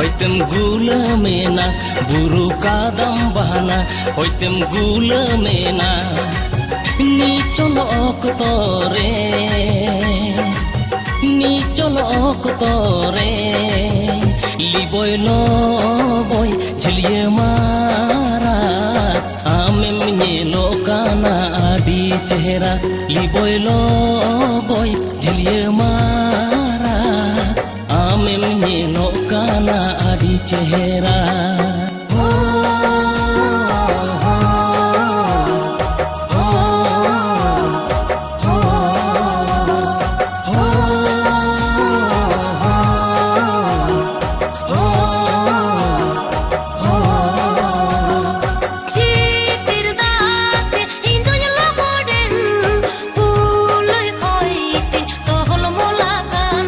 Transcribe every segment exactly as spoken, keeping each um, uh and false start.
ᱦᱚᱭᱛᱮᱢ ᱜᱩᱞᱟᱹᱢᱮᱱᱟ ᱵᱩᱨᱩ ᱠᱟᱫᱟᱢ ᱵᱟᱦᱟᱱᱟ, ᱦᱚᱭᱛᱮᱢ ᱜᱩᱞᱟᱹᱢᱮᱱᱟ ᱱᱤᱪᱚᱞ ᱚᱠᱛᱚ ᱨᱮ, ᱱᱤᱪᱚᱞ ᱚᱠᱛᱚ ᱨᱮ᱾ ᱞᱤᱵᱚᱭ ᱞᱚᱵᱚᱭ ᱡᱷᱟᱹᱞᱤᱭᱟᱹ ᱢᱟᱨᱟ, ᱟᱢᱮᱢ ᱧᱮᱞᱚᱜ ᱠᱟᱱᱟ ᱟᱹᱰᱤ ᱪᱮᱦᱨᱟ᱾ ᱞᱤᱵᱚᱭ ᱞᱚᱵᱚᱭ ᱡᱷᱟᱹᱞᱤᱭᱟᱹ ᱢᱟᱨᱟ, ᱟᱢᱮᱢ ᱧᱮᱞᱚᱜ ᱠᱟᱱᱟ ᱟᱹᱰᱤ ᱪᱮᱦᱨᱟ᱾ ᱪᱤᱯᱤᱨ ᱫᱟᱜ ᱛᱮ ᱤᱧ ᱫᱩᱧ ᱞᱚᱦᱚᱫᱮᱱ, ᱠᱩᱞᱟᱹᱭ ᱠᱷᱚᱭ ᱛᱤᱧ ᱴᱚᱦᱚᱞ ᱢᱚᱞᱟ ᱠᱟᱱ᱾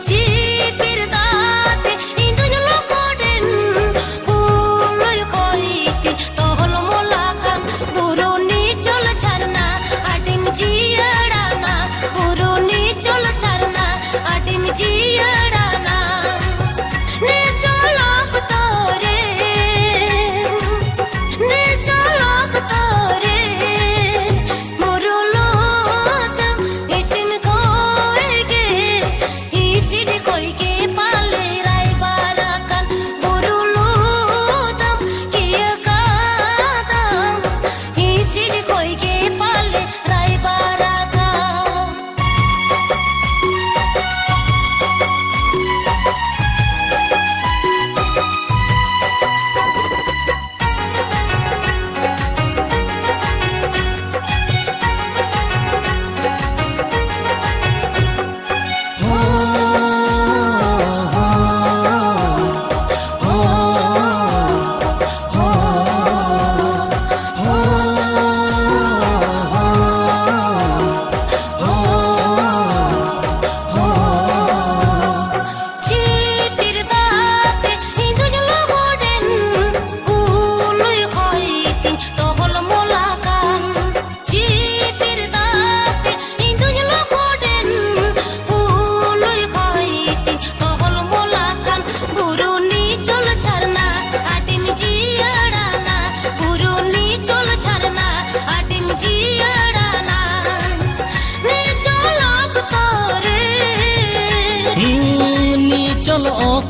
ᱪᱤᱯᱤᱨ ᱫᱟᱜ ᱛᱮ ᱤᱧ ᱫᱩᱧ ᱞᱚᱦᱚᱫᱮᱱ,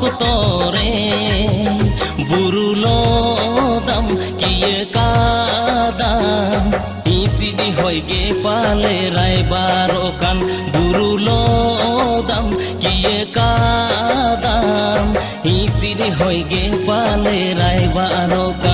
ᱚᱠᱛᱚ ᱨᱮ ᱵᱩᱨᱩ ᱞᱚᱫᱟᱢ ᱠᱤᱭᱟᱹ ᱠᱟᱫᱟᱢ, ᱦᱤᱸᱥᱤᱫ ᱦᱚᱭ ᱜᱮ ᱯᱟᱞᱮ ᱨᱟᱭᱵᱟᱨᱚᱜ ᱠᱟᱱ᱾ ᱵᱩᱨᱩ ᱞᱚᱫᱟᱢ ᱠᱤᱭᱟᱹ ᱠᱟᱫᱟᱢ, ᱦᱤᱸᱥᱤᱫ ᱦᱚᱭ ᱜᱮ ᱯᱟᱞᱮ ᱨᱟᱭᱵᱟᱨᱚᱜ ᱠᱟᱱ᱾